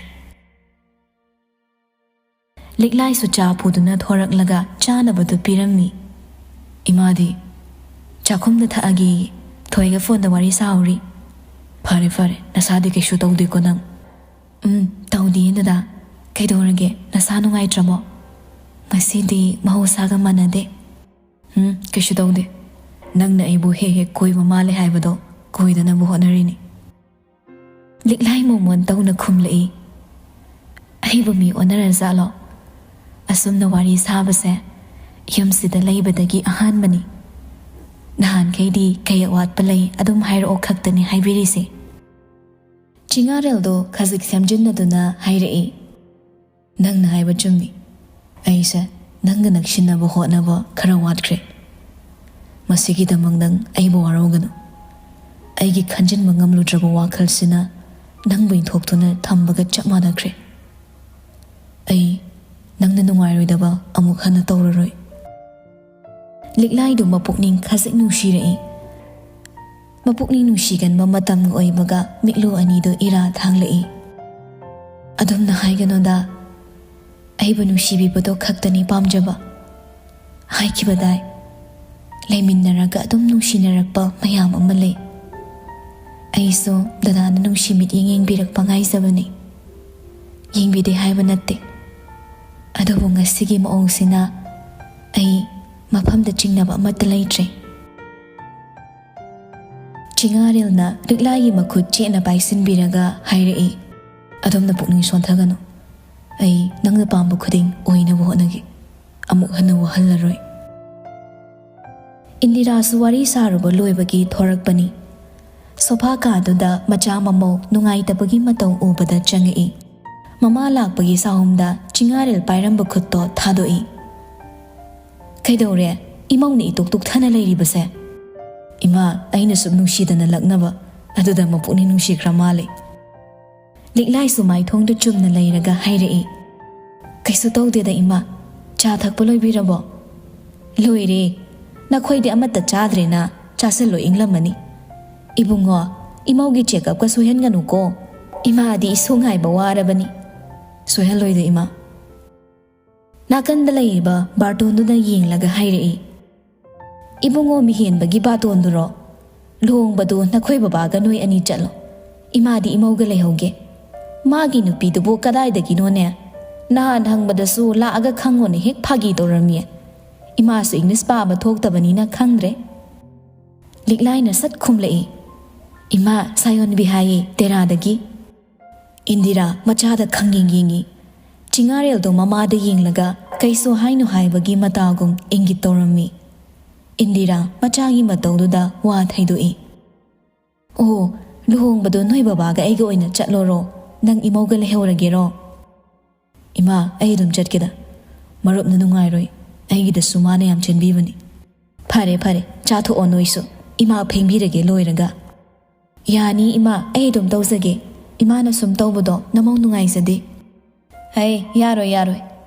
ꯂꯤꯛꯂꯥꯏꯁꯨ ꯆꯥ ꯄꯨꯗꯨꯅ ꯊꯣꯔꯛꯂꯒ ꯆꯥꯅꯕꯗꯨ ꯄꯤꯔꯝꯃꯤ꯫ ꯏꯃꯥꯗꯤ, "ꯆꯥꯛꯈꯨꯝꯗ ꯊꯛꯑꯒꯦꯌꯦ, ꯊꯣꯏꯒ ꯐꯣꯟꯗ ꯋꯥꯔꯤ ꯁꯥꯍꯧꯔꯤ꯫" "ꯐꯔꯦ ꯐꯔꯦ, ꯅꯁꯥꯗꯤ ꯀꯩꯁꯨ ꯇꯧꯗꯦꯀꯣ ꯅꯪ?" "ꯎꯝ, ꯇꯧꯗꯤꯌꯦ ꯗꯗꯥ꯫ ꯀꯩꯗꯧꯔꯒꯦ? ꯅꯁꯥ ꯅꯨꯡꯉꯥꯏꯇ꯭ꯔꯕꯣ?" "ꯉꯁꯤꯗꯤ ꯃꯍꯧꯁꯥꯒ ꯃꯥꯟꯅꯗꯦ꯫" "ꯎꯝ, ꯀꯩꯁꯨ ꯇꯧꯗꯦ꯫ ꯅꯪꯅ ꯑꯩꯕꯨ ꯍꯦꯛ ꯍꯦꯛ ꯀꯣꯏꯕ ꯃꯥꯜꯂꯦ ꯍꯥꯏꯕꯗꯣ ꯀꯣꯏꯗꯅꯕ ꯍꯣꯠꯅꯔꯤꯅꯤ꯫" ꯂꯤꯛꯂꯥꯏ ꯃꯣꯃꯣꯟ ꯇꯧꯅ ꯈꯨꯝꯂꯛꯏ꯫ "ꯑꯩꯕꯨ ꯃꯤ ꯑꯣꯟꯅꯔꯖꯥꯠꯂꯣ? ꯑꯁꯨꯝꯅ ꯋꯥꯔꯤ ꯁꯥꯕꯁꯦ ꯌꯨꯝꯁꯤꯗ ꯂꯩꯕꯗꯒꯤ ꯑꯍꯥꯟꯕꯅꯤ꯫ ꯅꯍꯥꯟꯈꯩꯗꯤ ꯀꯩ ꯑꯋꯥꯠꯄ ꯂꯩ ꯑꯗꯨꯝ ꯍꯥꯏꯔꯛꯑꯣ ꯈꯛꯇꯅꯤ ꯍꯥꯏꯕꯤꯔꯤꯁꯦ꯫" ꯆꯤꯉꯥꯔꯦꯜꯗꯣ ꯈꯖꯤꯛ ꯁꯦꯝꯖꯤꯟꯅꯗꯨꯅ ꯍꯥꯏꯔꯛꯏ꯫ "ꯅꯪꯅ ꯍꯥꯏꯕ ꯆꯨꯝꯃꯤ꯫ ꯑꯩꯁꯦ ꯅꯪꯒ ꯅꯛꯁꯤꯟꯅꯕ ꯍꯣꯠꯅꯕ ꯈꯔ ꯋꯥꯠꯈ꯭ꯔꯦ꯫ ꯃꯁꯤꯒꯤꯗꯃꯛ ꯅꯪ ꯑꯩꯕꯨ ꯋꯥꯔꯧꯒꯅꯨ꯫ ꯑꯩꯒꯤ ꯈꯟꯖꯤꯟꯕ ꯉꯝꯂꯨꯗ꯭ꯔꯕ ꯋꯥꯈꯜꯁꯤꯅ ꯅꯪꯕꯨ ꯏꯟꯊꯣꯛꯇꯨꯅ ꯊꯝꯕꯒ ꯆꯞ ꯃꯥꯟꯅꯈ꯭ꯔꯦ꯫ ꯑꯩ ꯅꯪꯅ ꯅꯨꯡꯉꯥꯏꯔꯣꯏꯗꯕ ꯑꯃꯨꯛ ꯍꯟꯅ ꯇꯧꯔꯔꯣꯏ꯫" ꯂꯤꯛꯂꯥꯏꯗꯨ ꯃꯄꯨꯛꯅꯤꯡ ꯈꯖꯤꯛ ꯅꯨꯡꯁꯤꯔꯛꯏ꯫ ꯃꯄꯨꯛꯅꯤꯡ ꯅꯨꯡꯁꯤꯒꯟꯕ ꯃꯇꯝꯒ ꯑꯣꯏꯕꯒ ꯃꯤꯠꯂꯨ ꯑꯅꯤꯗꯨ ꯏꯔꯥ ꯊꯥꯡꯂꯛꯏ꯫ "ꯑꯗꯨꯝꯅ ꯍꯥꯏꯒꯅꯨꯗ, ꯑꯩꯕꯨ ꯅꯨꯡꯁꯤꯕꯤꯕꯗꯣ ꯈꯛꯇꯅꯤ ꯄꯥꯝꯖꯕ꯫ ꯍꯥꯏꯈꯤꯕꯗꯥꯏ, ꯂꯩꯃꯤꯟꯅꯔꯒ ꯑꯗꯨꯝ ꯅꯨꯡꯁꯤꯅꯔꯛꯄ ꯃꯌꯥꯝ ꯑꯃ ꯂꯩ꯫ ꯑꯩꯁꯨ ꯗꯗꯥꯅ ꯅꯨꯡꯁꯤ ꯃꯤꯠꯌꯦꯡ ꯌꯦꯡꯕꯤꯔꯛꯄ ꯉꯥꯏꯖꯕꯅꯤ꯫ ꯌꯦꯡꯕꯤꯗꯦ ꯍꯥꯏꯕ ꯅꯠꯇꯦ꯫ ꯑꯗꯨꯕꯨ ꯉꯁꯤꯒꯤ ꯃꯑꯣꯡꯁꯤꯅ ꯑꯩ ꯃꯐꯝꯗ ꯆꯤꯡꯅꯕ ꯑꯃꯠꯇ ꯂꯩꯇ꯭ꯔꯦ꯫" ꯆꯤꯉꯥꯔꯦꯜꯅ ꯂꯤꯛꯂꯥꯏꯒꯤ ꯃꯈꯨꯠ ꯆꯦꯠꯅ ꯄꯥꯏꯁꯤꯟꯕꯤꯔꯒ ꯍꯥꯏꯔꯛꯏ, "ꯑꯗꯣꯝꯅ ꯄꯨꯛꯅꯤꯡ ꯁꯣꯟꯊꯒꯅꯨ꯫ ꯑꯩ ꯅꯪꯅ ꯄꯥꯝꯕ ꯈꯨꯗꯤꯡ ꯑꯣꯏꯅꯕ ꯍꯣꯠꯅꯒꯦ꯫ ꯑꯃꯨꯛ ꯍꯟꯅ ꯋꯥꯍꯜꯂꯔꯣꯏ꯫" ꯏꯟꯗꯤꯔꯥꯁꯨ ꯋꯥꯔꯤ ꯁꯥꯔꯨꯕ ꯂꯣꯏꯕꯒꯤ ꯊꯣꯔꯛꯄꯅꯤ꯫ ꯁꯣꯐꯥ ꯀꯥꯗꯨꯗ ꯃꯆꯥ ꯃꯃꯧ ꯅꯨꯡꯉꯥꯏꯇꯕꯒꯤ ꯃꯇꯧ ꯎꯕꯗ ꯆꯪꯉꯛꯏ꯫ ꯃꯃꯥ ꯂꯥꯛꯄꯒꯤ ꯁꯥꯍꯨꯝꯗ ꯆꯤꯉꯥꯔꯦꯜ ꯄꯥꯏꯔꯝꯕ ꯈꯨꯠꯇꯣ ꯊꯥꯗꯣꯛꯏ꯫ "ꯀꯩꯗꯧꯔꯦ? ꯏꯃꯧꯅ ꯏꯇꯨꯛ ꯇꯨꯛꯊꯅ ꯂꯩꯔꯤꯕꯁꯦ?" "ꯏꯃꯥ, ꯑꯩꯅ ꯁꯨꯝ ꯅꯨꯡꯁꯤꯗꯅ ꯂꯛꯅꯕ, ꯑꯗꯨꯗ ꯃꯄꯨꯛꯅꯤꯡ ꯅꯨꯡꯁꯤꯈ꯭ꯔ ꯃꯥꯜꯂꯦ꯫" ꯂꯤꯛꯂꯥꯏꯁꯨ ꯃꯥꯏꯊꯣꯡꯗ ꯆꯨꯝꯅ ꯂꯩꯔꯒ ꯍꯥꯏꯔꯛꯏ, "ꯀꯩꯁꯨ ꯇꯧꯗꯦꯗ ꯏꯃꯥ, ꯆꯥ ꯊꯛꯄ ꯂꯣꯏꯕꯤꯔꯕꯣ?" "ꯂꯣꯏꯔꯦ, ꯅꯈꯣꯏꯗꯤ ꯑꯃꯠꯇ ꯆꯥꯗ꯭ꯔꯦꯅ, ꯆꯥꯁꯤꯜꯂꯣ ꯏꯪꯂꯝꯃꯅꯤ꯫" "ꯏꯕꯨꯡꯉꯣ, ꯏꯃꯧꯒꯤ ꯆꯦꯛꯑꯞꯀ ꯁꯣꯏꯍꯟꯒꯅꯨꯀꯣ꯫ ꯏꯃꯥꯗꯤ ꯏꯁꯨ ꯉꯥꯏꯕ ꯋꯥꯔꯕꯅꯤ꯫ ꯁꯣꯏꯍꯜꯂꯣꯏꯗ, ꯏꯃꯥ꯫ ꯅꯥꯀꯟꯗ ꯂꯩꯔꯤꯕ ꯕꯥꯔꯇꯣꯟꯗꯨꯅ ꯌꯦꯡꯂꯒ ꯍꯥꯏꯔꯛꯏ, "ꯏꯕꯨꯡꯉꯣ ꯃꯤꯍꯦꯟꯕꯒꯤ ꯕꯥꯔꯇꯣꯟꯗꯨꯔꯣ? ꯂꯨꯍꯣꯡꯕꯗꯨ ꯅꯈꯣꯏ ꯕꯕꯥꯒ ꯅꯣꯏ ꯑꯅꯤ ꯆꯠꯂꯣ꯫ ꯏꯃꯥꯗꯤ ꯏꯃꯧꯒ ꯂꯩꯍꯧꯒꯦ꯫ ꯃꯥꯒꯤ ꯅꯨꯄꯤꯗꯨꯕꯨ ꯀꯗꯥꯏꯗꯒꯤꯅꯣꯅꯦ? ꯅꯍꯥꯟ ꯍꯪꯕꯗꯁꯨ ꯂꯥꯛꯑꯒ ꯈꯪꯉꯣꯅ ꯍꯦꯛ ꯐꯥꯒꯤ ꯇꯧꯔꯝꯃꯤ꯫ ꯏꯃꯥꯁꯨ ꯏꯪꯂꯤꯁ ꯄꯥꯕ ꯊꯣꯛꯇꯕꯅꯤꯅ ꯈꯪꯗ꯭ꯔꯦ꯫" ꯂꯤꯛꯂꯥꯏꯅ ꯁꯠ ꯈꯨꯝꯂꯛꯏ, "ꯏꯃꯥ, ꯁꯥꯌꯣꯟꯕꯤ ꯍꯥꯏꯌꯦ, ꯇꯦꯔꯥꯗꯒꯤ꯫" ꯏꯟꯗꯤꯔꯥ ꯃꯆꯥꯗ ꯈꯪꯌꯦꯡ ꯌꯦꯡꯉꯤ꯫ ꯆꯤꯉꯥꯔꯦꯜꯗꯣ ꯃꯃꯥꯗ ꯌꯦꯡꯂꯒ ꯀꯩꯁꯨ ꯍꯥꯏꯅꯨ ꯍꯥꯏꯕꯒꯤ ꯃꯇꯥꯒꯨꯝ ꯏꯪꯒꯤꯠ ꯇꯧꯔꯝꯃꯤ꯫ ꯏꯟꯗꯤꯔꯥ ꯃꯆꯥꯒꯤ ꯃꯇꯧꯗꯨꯗ ꯋꯥ ꯊꯩꯗꯣꯛꯏ꯫ "ꯑꯣ, ꯂꯨꯍꯣꯡꯕꯗꯣ ꯅꯣꯏ ꯕꯕꯥꯒ ꯑꯩꯒ ꯑꯣꯏꯅ ꯆꯠꯂꯣꯔꯣ? ꯅꯪ ꯏꯃꯧꯒ ꯂꯩꯍꯧꯔꯒꯦꯔꯣ?" "ꯏꯃꯥ, ꯑꯩ ꯑꯗꯨꯝ ꯆꯠꯀꯦꯗ꯫ ꯃꯔꯨꯞꯅ ꯅꯨꯡꯉꯥꯏꯔꯣꯏ꯫ ꯑꯩꯒꯤꯗꯁꯨ ꯃꯥꯅ ꯌꯥꯝ ꯆꯦꯟꯕꯤꯕꯅꯤ꯫" "ꯐꯔꯦ, ꯐꯔꯦ, ꯆꯥꯊꯣꯛꯑꯣ ꯅꯣꯏꯁꯨ꯫ ꯏꯃꯥ ꯐꯦꯡꯕꯤꯔꯒꯦ ꯂꯣꯏꯔꯒ꯫" "ꯌꯥꯅꯤ ꯏꯃꯥ, ꯑꯩ ꯑꯗꯨꯝ ꯇꯧꯖꯒꯦ꯫ ꯏꯃꯥꯅ ꯁꯨꯝ ꯇꯧꯕꯗꯣ ꯅꯃꯧ ꯅꯨꯡꯉꯥꯏꯖꯗꯦ꯫" "ꯍꯩ, ꯌꯥꯔꯣꯏ, ꯌꯥꯔꯣꯏ꯫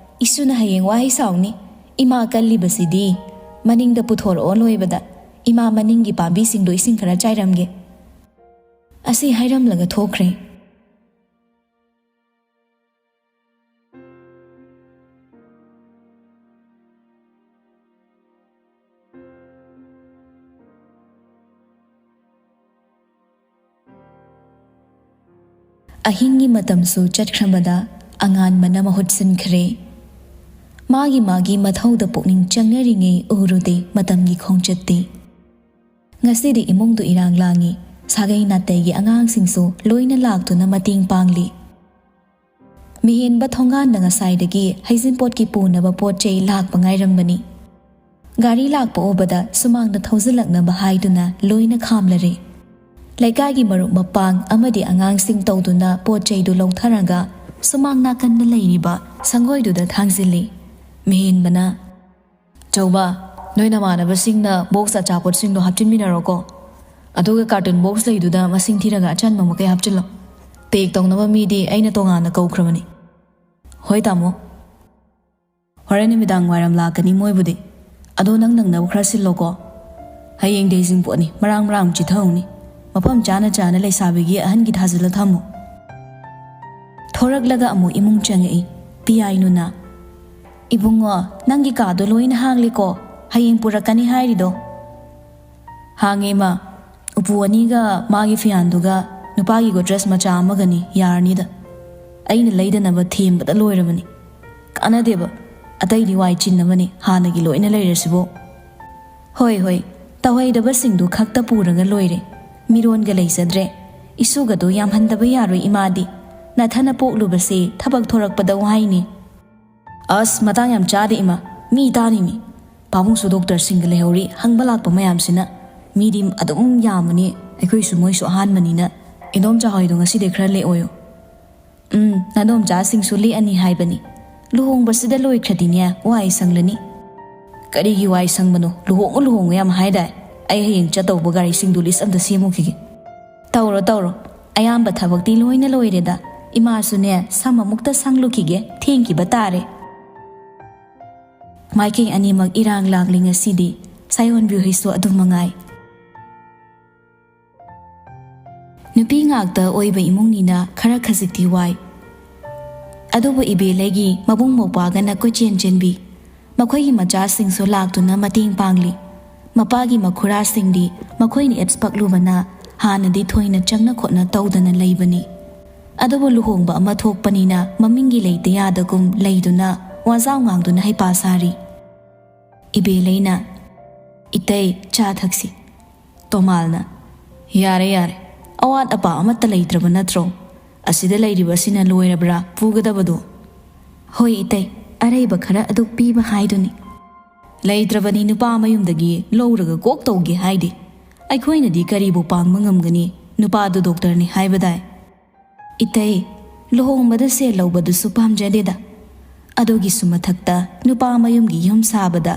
ꯏꯁꯨꯅ ꯍꯌꯦꯡ ꯋꯥꯍꯩ ꯁꯥꯎꯅꯤ꯫ ꯏꯃꯥ ꯀꯜꯂꯤꯕꯁꯤꯗꯤ꯫ ꯃꯅꯤꯡꯗ ꯄꯨꯊꯣꯔꯛꯑꯣ ꯂꯣꯏꯕꯗ꯫ ꯏꯃꯥ ꯃꯅꯤꯡꯒꯤ ꯄꯥꯝꯕꯤꯁꯤꯡꯗꯣ ꯏꯁꯤꯡ ꯈꯔ ꯆꯥꯏꯔꯝꯒꯦ꯫" ꯑꯁꯤ ꯍꯥꯏꯔꯝꯂꯒ ꯊꯣꯛꯈ꯭ꯔꯦ꯫ ꯑꯍꯤꯡꯒꯤ ꯃꯇꯝꯁꯨ ꯆꯠꯈ꯭ꯔꯕꯗ ꯑꯉꯥꯟꯕꯅ ꯃꯍꯨꯠ ꯁꯤꯟꯈ꯭ꯔꯦ꯫ ꯃꯥꯒꯤ ꯃꯥꯒꯤ ꯃꯊꯧꯗ ꯄꯨꯛꯅꯤꯡ ꯆꯪꯅꯔꯤꯉꯩ ꯎꯔꯨꯗꯦ ꯃꯇꯝꯒꯤ ꯈꯣꯡꯆꯠꯇꯤ꯫ ꯉꯁꯤꯗꯤ ꯏꯃꯨꯡꯗꯨ ꯏꯔꯥꯡ ꯂꯥꯡꯏ꯫ ꯁꯥꯒꯩ ꯅꯥꯇꯩꯒꯤ ꯑꯉꯥꯡꯁꯤꯡꯁꯨ ꯂꯣꯏꯅ ꯂꯥꯛꯇꯨꯅ ꯃꯇꯦꯡ ꯄꯥꯡꯂꯤ꯫ ꯃꯤꯍꯦꯟꯕ ꯊꯣꯡꯒꯥꯟꯗ ꯉꯁꯥꯏꯗꯒꯤ ꯍꯩꯖꯤꯟꯄꯣꯠꯀꯤ ꯄꯨꯅꯕ ꯄꯣꯠ ꯆꯩ ꯂꯥꯛꯄ ꯉꯥꯏꯔꯝꯕꯅꯤ꯫ ꯒꯥꯔꯤ ꯂꯥꯛꯄ ꯎꯕꯗ ꯁꯨꯃꯥꯡꯗ ꯊꯧꯖꯤꯜꯂꯛꯅꯕ ꯍꯥꯏꯗꯨꯅ ꯂꯣꯏꯅ ꯈꯥꯝꯂꯔꯦ꯫ ꯂꯩꯀꯥꯏꯒꯤ ꯃꯔꯨꯞ ꯃꯄꯥꯡ ꯑꯃꯗꯤ ꯑꯉꯥꯡꯁꯤꯡ ꯇꯧꯗꯨꯅ ꯄꯣꯠ ꯆꯩꯗꯨ ꯂꯧꯊꯔꯒ ꯁꯨꯃꯥꯡ ꯅꯥꯀꯟꯗ ꯂꯩꯔꯤꯕ ꯁꯪꯒꯣꯏꯗꯨꯗ ꯊꯥꯡꯖꯤꯜꯂꯤ꯫ ꯃꯤꯍꯦꯟꯕꯅ, "ꯆꯧꯕ, ꯅꯣꯏ ꯅꯃꯥꯟꯅꯕꯁꯤꯡꯅ ꯕꯣꯛꯁ ꯑꯆꯥꯄꯣꯠꯁꯤꯡꯗꯣ ꯍꯥꯞꯆꯤꯟꯃꯤꯟꯅꯔꯣꯀꯣ꯫ ꯑꯗꯨꯒ ꯀꯥꯔꯇꯨꯟ ꯕꯣꯛꯁ ꯂꯩꯗꯨꯗ ꯃꯁꯤꯡ ꯊꯤꯔꯒ ꯑꯆꯟꯕ ꯃꯈꯩ ꯍꯥꯞꯆꯤꯜꯂꯣ꯫ ꯄꯦꯛ ꯇꯧꯅꯕ ꯃꯤꯗꯤ ꯑꯩꯅ ꯇꯣꯉꯥꯟꯅ ꯀꯧꯈ꯭ꯔꯕꯅꯤ꯫ ꯍꯣꯏ ꯇꯥꯃꯣ꯫ ꯍꯣꯔꯦꯟ ꯅꯨꯃꯤꯗꯥꯡ ꯋꯥꯏꯔꯝ ꯂꯥꯛꯀꯅꯤ ꯃꯣꯏꯕꯨꯗꯤ꯫ ꯑꯗꯣ ꯅꯪ ꯅꯪꯅꯕ ꯈꯔ ꯁꯤꯜꯂꯣꯀꯣ꯫ ꯍꯌꯦꯡꯗꯤ ꯍꯩꯖꯤꯡꯄꯣꯠꯅꯤ, ꯃꯔꯥꯡ ꯃꯔꯥꯡ ꯆꯤꯊꯍꯧꯅꯤ꯫ ꯃꯐꯝ ꯆꯥꯅ ꯆꯥꯅ ꯂꯩꯁꯥꯕꯤꯒꯤ ꯑꯍꯟꯒꯤ ꯊꯥꯖꯤꯜꯂ ꯊꯝꯃꯨ꯫ ꯊꯣꯔꯛꯂꯒ ꯑꯃꯨꯛ ꯏꯃꯨꯡ ꯆꯪꯉꯛꯏ ꯄꯤꯌꯥꯏꯅꯨꯅ꯫ "ꯏꯕꯨꯡꯉꯣ, ꯅꯪꯒꯤ ꯀꯥꯗꯣ ꯂꯣꯏꯅ ꯍꯥꯡꯂꯦꯀꯣ? ꯍꯌꯦꯡ ꯄꯨꯔꯛꯀꯅꯤ ꯍꯥꯏꯔꯤꯗꯣ?" "ꯍꯥꯡꯉꯦ ꯏꯃꯥ꯫ ꯎꯄꯨ ꯑꯅꯤꯒ ꯃꯥꯒꯤ ꯐꯤꯌꯥꯟꯗꯨꯒ ꯅꯨꯄꯥꯒꯤ ꯒꯣꯗ꯭ꯔꯦꯖ ꯃꯆꯥ ꯑꯃꯒꯅꯤ, ꯌꯥꯔꯅꯤꯗ꯫ ꯑꯩꯅ ꯂꯩꯗꯅꯕ ꯊꯦꯝꯕꯗ ꯂꯣꯏꯔꯕꯅꯤ꯫ ꯀꯥꯟꯅꯗꯦꯕ, ꯑꯇꯩꯗꯤ ꯋꯥꯏ ꯆꯤꯟꯅꯕꯅꯤ, ꯍꯥꯟꯅꯒꯤ ꯂꯣꯏꯅ ꯂꯩꯔꯁꯤꯕꯨ꯫" "ꯍꯣꯏ ꯍꯣꯏ, ꯇꯧꯍꯩꯗꯕꯁꯤꯡꯗꯨ ꯈꯛꯇ ꯄꯨꯔꯒ ꯂꯣꯏꯔꯦ꯫ ꯃꯤꯔꯣꯟꯒ ꯂꯩꯖꯗ꯭ꯔꯦ꯫ ꯏꯁꯨꯒꯗꯣ ꯌꯥꯝꯍꯟꯗꯕ ꯌꯥꯔꯣꯏ ꯏꯃꯥꯗꯤ꯫ ꯅꯊꯅ ꯄꯣꯛꯂꯨꯕꯁꯦ ꯊꯕꯛ ꯊꯣꯔꯛꯄꯗ ꯋꯥꯍꯩꯅꯦ꯫" "ꯑꯁ, ꯃꯇꯥꯡ ꯌꯥꯝ ꯆꯥꯗꯦ ꯏꯃꯥ, ꯃꯤ ꯇꯥꯅꯤꯅꯦ꯫ ꯄꯥꯕꯨꯡꯁꯨ ꯗꯣꯛꯇꯔꯁꯤꯡꯒ ꯂꯩꯍꯧꯔꯤ, ꯍꯪꯕ ꯂꯥꯛꯄ ꯃꯌꯥꯝꯁꯤꯅ꯫ ꯃꯤꯗꯤ ꯑꯗꯨꯝ ꯌꯥꯝꯃꯅꯤ, ꯑꯩꯈꯣꯏꯁꯨ ꯃꯣꯏꯁꯨ ꯑꯍꯥꯟꯕꯅꯤꯅ꯫ ꯏꯗꯣꯝꯆꯥ ꯍꯣꯏꯗꯣ ꯉꯁꯤꯗꯤ ꯈꯔ ꯂꯦꯛꯑꯣꯌꯣ꯫" "ꯎꯝ, ꯅꯗꯣꯝꯆꯥꯁꯤꯡꯁꯨ ꯂꯦꯛꯑꯅꯤ ꯍꯥꯏꯕꯅꯤ꯫ ꯂꯨꯍꯣꯡꯕꯁꯤꯗ ꯂꯣꯏꯈ꯭ꯔꯗꯤꯅꯦ ꯋꯥꯏ ꯁꯪꯂꯅꯤ꯫" "ꯀꯔꯤꯒꯤ ꯋꯥꯏ ꯁꯪꯕꯅꯣ? ꯂꯨꯍꯣꯡꯉꯨ ꯂꯨꯍꯣꯡꯉꯨ ꯌꯥꯝ ꯍꯥꯏꯗꯥꯏ? ꯑꯩ ꯍꯌꯦꯡ ꯆꯠꯇꯧꯕ ꯒꯥꯔꯤꯁꯤꯡꯗꯨ ꯂꯤꯁ ꯑꯝꯇ ꯁꯦꯝꯃꯨꯈꯤꯒꯦ꯫" "ꯇꯧꯔꯣ ꯇꯧꯔꯣ, ꯑꯌꯥꯝꯕ ꯊꯕꯛꯇꯤ ꯂꯣꯏꯅ ꯂꯣꯏꯔꯦꯗ꯫ ꯏꯃꯥꯁꯨꯅꯦ ꯁꯝ ꯑꯃꯨꯛꯇ ꯁꯪꯂꯨꯈꯤꯒꯦ, ꯊꯦꯡꯈꯤꯕ ꯇꯥꯔꯦ꯫" ꯃꯥꯏꯀꯩ ꯑꯅꯤꯃꯛ ꯏꯔꯥꯡ ꯂꯥꯡꯂꯤ ꯉꯁꯤꯗꯤ꯫ ꯁꯥꯌꯣꯟꯕꯤ ꯍꯣꯏꯁꯨ ꯑꯗꯨꯝ ꯃꯉꯥꯏ꯫ ꯅꯨꯄꯤ ꯉꯥꯛꯇ ꯑꯣꯏꯕ ꯏꯃꯨꯡꯅꯤꯅ ꯈꯔ ꯈꯖꯤꯛꯇꯤ ꯋꯥꯏ꯫ ꯑꯗꯨꯕꯨ ꯏꯕꯦꯂꯩꯒꯤ ꯃꯕꯨꯡ ꯃꯧꯄ꯭ꯋꯥꯒꯅ ꯀꯣꯏꯆꯦꯟ ꯆꯦꯟꯕꯤ꯫ ꯃꯈꯣꯏꯒꯤ ꯃꯆꯥꯁꯤꯡꯁꯨ ꯂꯥꯛꯇꯨꯅ ꯃꯇꯦꯡ ꯄꯥꯡꯂꯤ꯫ ꯃꯄꯥꯒꯤ ꯃꯈꯨꯔꯥꯁꯤꯡꯗꯤ ꯃꯈꯣꯏꯅ ꯑꯦꯞꯁ ꯄꯛꯂꯨꯕꯅ ꯍꯥꯟꯅꯗꯤ ꯊꯣꯏꯅ ꯆꯪꯅ ꯈꯣꯠꯅ ꯇꯧꯗꯅ ꯂꯩꯕꯅꯤ꯫ ꯑꯗꯨꯕꯨ ꯂꯨꯍꯣꯡꯕ ꯑꯃ ꯊꯣꯛꯄꯅꯤꯅ ꯃꯃꯤꯡꯒꯤ ꯂꯩꯇ ꯌꯥꯗꯒꯨꯝ ꯂꯩꯗꯨꯅ ꯋꯥꯖꯥꯎ ꯉꯥꯡꯗꯨꯅ ꯍꯩꯄꯥ ꯁꯥꯔꯤ꯫ ꯏꯕꯦꯂꯩꯅ, "ꯏꯇꯩ, ꯆꯥ ꯊꯛꯁꯤ꯫" ꯇꯣꯃꯥꯜꯅ, "ꯌꯥꯔꯦ, ꯌꯥꯔꯦ꯫ ꯑꯋꯥꯠ ꯑꯄꯥ ꯑꯃꯠꯇ ꯂꯩꯇ꯭ꯔꯕ ꯅꯠꯇ꯭ꯔꯣ? ꯑꯁꯤꯗ ꯂꯩꯔꯤꯕꯁꯤꯅ ꯂꯣꯏꯔꯕ꯭ꯔꯥ ꯄꯨꯒꯗꯕꯗꯣ?" "ꯍꯣꯏ ꯏꯇꯩ, ꯑꯔꯩꯕ ꯈꯔ ꯑꯗꯨ ꯄꯤꯕ ꯍꯥꯏꯗꯨꯅꯤ꯫" "ꯂꯩꯇ꯭ꯔꯕꯅꯤ ꯅꯨꯄꯥ ꯃꯌꯨꯝꯗꯒꯤ ꯂꯧꯔꯒ ꯀꯣꯛ ꯇꯧꯒꯦ ꯍꯥꯏꯗꯦ꯫ ꯑꯩꯈꯣꯏꯅꯗꯤ ꯀꯔꯤꯕꯨ ꯄꯥꯡꯕ ꯉꯝꯒꯅꯤ? ꯅꯨꯄꯥꯗꯨ ꯗꯣꯛꯇꯔꯅꯤ ꯍꯥꯏꯕꯗꯥꯏ?" "ꯏꯇꯩ, ꯂꯨꯍꯣꯡꯕꯗ ꯁꯦꯜ ꯂꯧꯕꯗꯨꯁꯨ ꯄꯥꯝꯖꯗꯦꯗ꯫ ꯑꯗꯨꯒꯤꯁꯨ ꯃꯊꯛꯇ ꯅꯨꯄꯥ ꯃꯌꯨꯝꯒꯤ ꯌꯨꯝ ꯁꯥꯕꯗ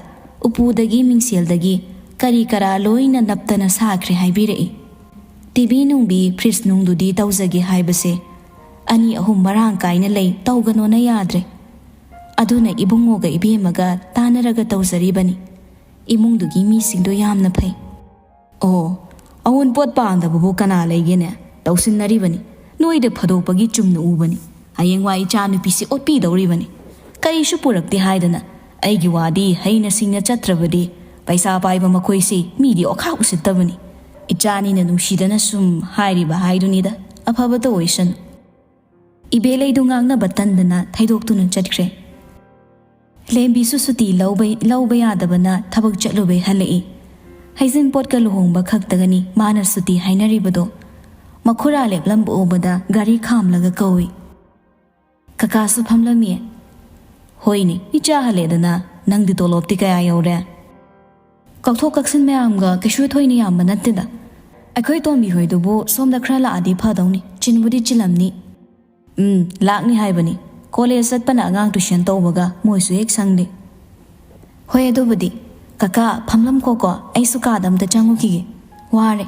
ꯎꯄꯨꯗꯒꯤ ꯃꯤꯡꯁꯦꯜꯗꯒꯤ ꯀꯔꯤ ꯀꯔꯥ ꯂꯣꯏꯅ ꯅꯞꯇꯅ ꯁꯥꯈ꯭ꯔꯦ ꯍꯥꯏꯕꯤꯔꯛꯏ꯫ ꯇꯤꯚꯤ ꯅꯨꯡꯕꯤ, ꯐ꯭ꯔꯤꯖ ꯅꯨꯡꯗꯨꯗꯤ ꯇꯧꯖꯒꯦ ꯍꯥꯏꯕꯁꯦ ꯑꯅꯤ ꯑꯍꯨꯝ ꯃꯔꯥꯡ ꯀꯥꯏꯅ ꯂꯩ, ꯇꯧꯒꯅꯣꯅ ꯌꯥꯗ꯭ꯔꯦ꯫ ꯑꯗꯨꯅ ꯏꯕꯨꯡꯉꯣꯒ ꯏꯕꯦꯝꯃꯒ ꯇꯥꯟꯅꯔꯒ ꯇꯧꯖꯔꯤꯕꯅꯤ꯫ ꯏꯃꯨꯡꯗꯨꯒꯤ ꯃꯤꯁꯤꯡꯗꯣ ꯌꯥꯝꯅ ꯐꯩ꯫" "ꯑꯣ, ꯑꯑꯣꯟꯄꯣꯠ ꯄꯥꯝꯗꯕꯕꯨ ꯀꯅꯥ ꯂꯩꯒꯦꯅꯦ? ꯇꯧꯁꯤꯟꯅꯔꯤꯕꯅꯤ꯫ ꯅꯣꯏꯗ ꯐꯥꯗꯣꯛꯄꯒꯤ ꯆꯨꯝꯅ ꯎꯕꯅꯤ꯫ ꯍꯌꯦꯡꯋꯥꯏ ꯏꯆꯥ ꯅꯨꯄꯤꯁꯤ ꯑꯣꯠꯄꯤꯗꯧꯔꯤꯕꯅꯤ꯫ ꯀꯔꯤꯁꯨ ꯄꯨꯔꯛꯇꯦ ꯍꯥꯏꯗꯅ꯫ ꯑꯩꯒꯤ ꯋꯥꯗꯤ ꯍꯩꯅ ꯁꯤꯡꯅ ꯆꯠꯇ꯭ꯔꯕꯗꯤ ꯄꯩꯁꯥ ꯄꯥꯏꯕ ꯃꯈꯣꯏꯁꯤ ꯃꯤꯗꯤ ꯑꯣꯈꯥꯛ ꯎꯁꯤꯠꯇꯕꯅꯤ꯫ ꯏꯆꯥꯅꯤꯅ ꯅꯨꯡꯁꯤꯗꯅ ꯁꯨꯝ ꯍꯥꯏꯔꯤꯕ ꯍꯥꯏꯗꯨꯅꯤꯗ꯫ ꯑꯐꯕꯇ ꯑꯣꯏꯁꯅꯨ꯫ ꯏꯕꯦꯂꯩꯗꯨ ꯉꯥꯡꯅꯕ ꯇꯟꯗꯅ ꯊꯩꯗꯣꯛꯇꯨꯅ ꯆꯠꯈ꯭ꯔꯦ꯫ ꯂꯦꯝꯕꯤꯁꯨ ꯁꯨꯇꯤ ꯂꯧꯕ, ꯂꯧꯕ ꯌꯥꯗꯕꯅ ꯊꯕꯛ ꯆꯠꯂꯨꯕꯩ ꯍꯜꯂꯛꯏ꯫ ꯍꯩꯖꯤꯟꯄꯣꯠꯀ ꯂꯨꯍꯣꯡꯕ ꯈꯛꯇꯒꯅꯤ ꯃꯥꯅ ꯁꯨꯇꯤ ꯍꯥꯏꯅꯔꯤꯕꯗꯣ꯫ ꯃꯈꯨꯔꯥ ꯂꯦꯞꯂꯝꯕ ꯎꯕꯗ ꯒꯥꯔꯤ ꯈꯥꯝꯂꯒ ꯀꯧꯏ꯫ "ꯀꯀꯥꯁꯨ ꯐꯝꯂꯝꯃꯤ?" "ꯍꯣꯏꯅꯦ, ꯏꯆꯥ ꯍꯜꯂꯦꯗꯅ, ꯅꯪꯗꯤ ꯇꯣꯂꯣꯞꯇꯤ ꯀꯌꯥ ꯌꯧꯔꯦ?" "ꯀꯛꯊꯣꯛ ꯀꯛꯁꯤꯟ ꯃꯌꯥꯝꯒ ꯀꯩꯁꯨ ꯊꯣꯏꯅ ꯌꯥꯝꯕ ꯅꯠꯇꯦꯗ꯫ ꯑꯩꯈꯣꯏ ꯇꯣꯝꯕꯤ ꯍꯣꯏꯗꯨꯕꯨ ꯁꯣꯝꯗ ꯈꯔ ꯂꯥꯛꯑꯗꯤ ꯐꯗꯧꯅꯤ, ꯆꯤꯟꯕꯨꯗꯤ ꯆꯤꯜꯂꯝꯅꯤ꯫" "ꯎꯝ, ꯂꯥꯛꯅꯤ ꯍꯥꯏꯕꯅꯤ꯫ ꯀꯣꯂꯦꯖ ꯆꯠꯄꯅ ꯑꯉꯥꯡ ꯇꯨꯏꯁꯟ ꯇꯧꯕꯒ ꯃꯣꯏꯁꯨ ꯍꯦꯛ ꯁꯪꯗꯦ꯫" "ꯍꯣꯏ, ꯑꯗꯨꯕꯨꯗꯤ꯫ ꯀꯀꯥ, ꯐꯝꯂꯝꯈꯣꯀꯣ, ꯑꯩꯁꯨ ꯀꯥꯗ ꯑꯝꯇ ꯆꯪꯉꯨꯈꯤꯒꯦ꯫ ꯋꯥꯔꯦ꯫"